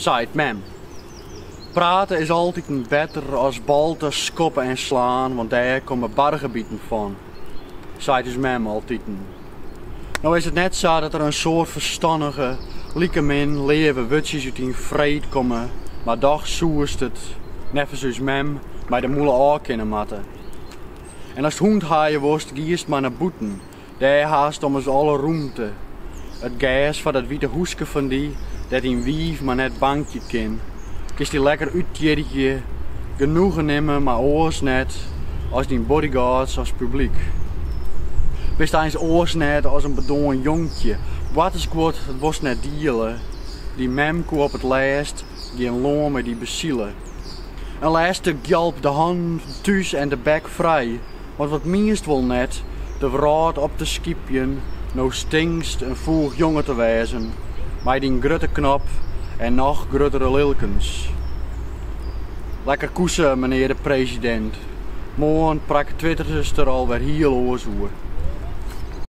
Seit mem. Prate is altiten better as balte, skoppe en slaan, want dêr komme bargebiten fan, seit ús mem altiten. No is it net sa dat der in soad ferstannige, likemin leave wurdsjes út dyn freet komme, mar dochs soest it, neffens ús mem, mei de mûle ôf kinne moatte. En ast hûndhaaie wolst, giest mar nei bûten. Dêr hast ommers alle rûmte. It gers foar dat wite hûske fan dy, dêr't dyn wiif mar net bankje kin. Kinst dy lekker úttjirgje, genoegen nimme mei oars net as dyn bodyguards as publyk. Bist eins oars net as in bedoarn jonkje, boartersguod dat wolst net diele. Dyn mem koe op it lêst gjin lân mei dy besile. In lêste gjalp de hannen thús en de bek frij. Want wat mienst wol net de wrâld op te skypjen no stinkst in foech jonge te wêzen mei dyn grutte knop en noch gruttere lilkens. Lekker koese, menear de presidint. Moarn praktwitterest der al wer hiel oars oer.